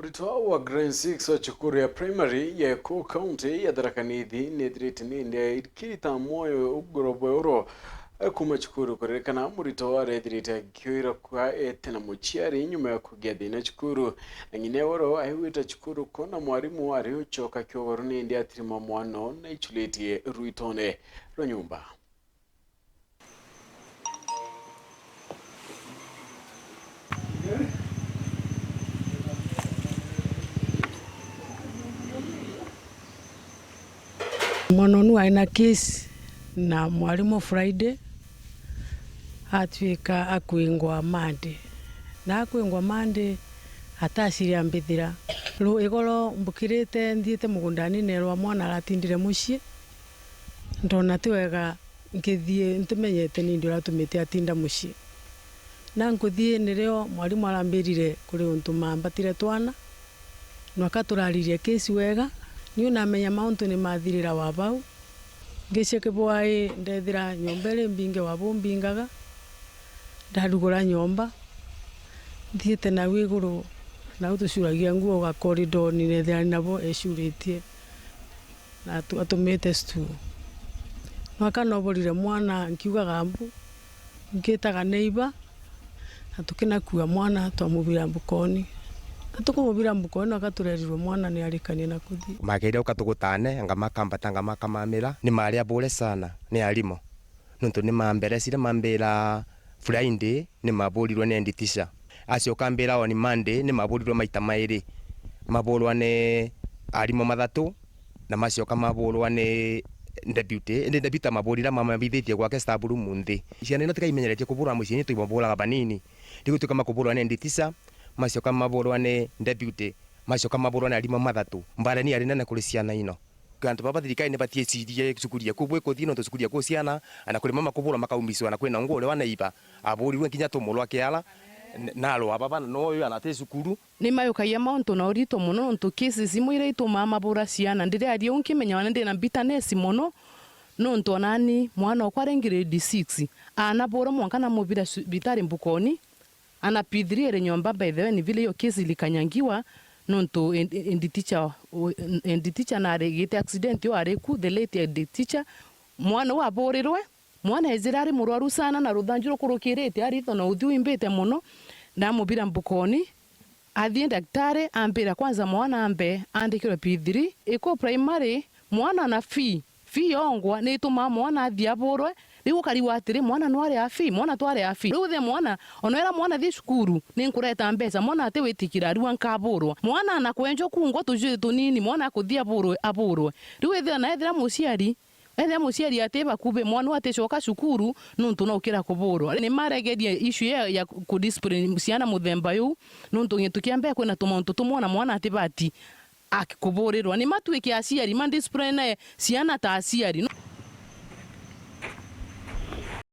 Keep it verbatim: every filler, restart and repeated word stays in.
Muritwa wa grade six wa cukuru ya primary ya Ekuu, county ya Tharaka Nithi, nithirite nindi ikirita mwoyo ugoro bweoro kuma cukuru, kuririkana muritwa arethirite akiwira kwa ete na muciari nyuma ya kugia thina cukuru, na ng'ina woro aigwita cukuru kona mwarimu ari ucoka kiogoro nindi atirima mwana na iculitie rwitone rwa nyumba. Mwana unu aina case na mwarimu Friday, atwika akwingwa Monday. Na akwingwa Monday, ataciria mbithira. Ru-, igoro mbukirite nthiite mugundani, neerwa mwana aratindire mucii. Ndona ti wega nkithii ntimenyete nindi uratumite atinda mucii. Na nkuthii nirio mwarimu arambirire kuri untu mambatire twana, nwaka turaririe case wega, niu namenya mauntu ni mathirira wa bau. Ngicia kibwai ndethira nyomba iri mbinge wa buu mbingaga, ndarugura nyomba, nthiite nau iguru, nau tucuragia nguo ga corridor-ini, nethira ni nabo ecuritie. Na atu-, atumite stool. Nwaka noborire mwana nkiugaga mbu, nkitaga neighbour, na tukinakua mwana twamubira mbukoni. Na tukumubira mbukoni, nwaka turerirwe mwana ni arikanie na kuthi. Makeire uka tugutane, anga makambata, anga makamamira, ni mari abure sana ni arimo. Nontu ni mamberecire mambira Friday ni maburirwe ni head teacher. Acoka ambira on Monday ni maburirwe maita mairi. Maburwa ni arimo mathatu, na macoka maburwa ni deputy. Indi deputy amaburira mamabithitie gwake staff room nthi. Ciana ino tiga imenyeretie kuburwa mucii, ni tuimaburaga banini. Riu tuka makuburwa ni head teacher, macoka maburwa ni deputy, macoka maburwa ni arimo mathatu. Mbara ni yari nene kuri ciana ino. Antu baba thirikari ni batiecirie cukuru ya kubu ikuthii, nontu cukuru ya ku ciana, ana kuri mama kubura makaumiswa, na kwina ungu uria wa neighbour aburirwe nkinya tumurwa kiara, n-, narwa baba na noyo ana ati cukuru. Ni mayukagia mauntu na urito mono, nontu cases imwe iria itumaa mabura ciana, ndiriaria uu nkimenya wana ndina bitterness mono, nontu onani mwana okwa ari grade six, anabura mwanka namubira cibitari Mbukoni, ana P three iri nyomba, by the way, ni vile hiyo case ilikanyangiwa, nontu head, head teacher, head teacher na arigite accident yo ari ku, the late head teacher, mwana uu aburirwe, mwana ejire ari murwaru sana na ruthanju rukurukirite aritho na uthiu imbite mono, ndamubira Mbukoni, athii ndaktari, ambira kwanza mwana ambe andikirwe P three, iku primary, mwana na fee, fee yongwa ni itumaa mwana athii aburwe. Riu ukariwa atiri, mwana nwari a fee, mwana twari a fee. Riu the mwana, ona ira mwana athii cukuru, ni nkureta mbeca, mwana ati witikira, ariwa nkaburwa. Mwana ana kwenjwa kungwa tujui tunini, mwana akuthii aburwe, aburwe. Riu ethira na ethira muciari, ethira muciari ati bakubi, mwana uu aticoka cukuru, nontu no ukira kuburwa. Ni maregerie issue ya, ya ku discipline ciana muthemba juu, nontu gintu kia mbere kwina tumauntu tumwe ona mwana atibati aki-, kuburirwa. Ni matuike aciari, ma discipline ciana ta aciari.